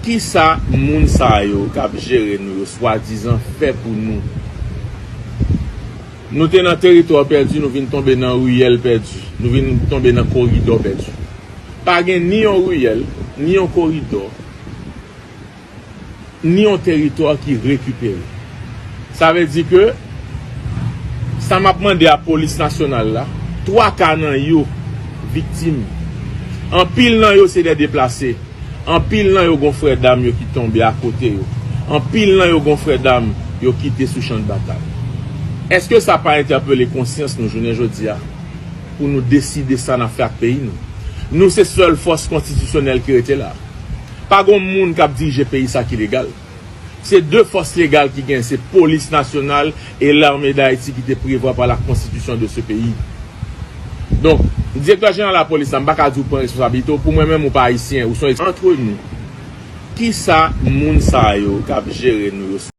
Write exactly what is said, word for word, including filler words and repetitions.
Kisa moun sa yo k ap jere nou yo swadizan fè pou nou? Nou te nan teritwa pèdi, nou vin tonbe nan riyèl pèdi, nou vin tonbe nan koridò pèdi. Pa gen ni yon riyèl, ni yon koridò, ni yon teritwa ki rekipere. Sa vle di ke sa m ap mande a polis nasyonal la, twa ka nan yo viktim. Anpil nan yo se de deplase. Anpil nan yo gon frè dam yo ki tonbe akote yo. Anpil nan yo gon frè dam yo kite sou chan de batay. Èske sa pa entèpele konsyans nou jounen jodi a pou nou deside sa n ap fè ak peyi nou? Nou se sèl fòs konstitisyonèl ki rete la. Pa gon moun k ap dirije peyi sa ki legal. Se de fòs legal ki gen, se polis nasyonal e lame d Ayiti ki te prevwa pa la konstitisyon de se peyi. Donk, direktè jeneral lapolis la, m pa ka di w pran responsabilite w, pou mwen menm ou pa ayisyen, ou se yon antre nou. Kisa moun sa yo k ap jere nou yo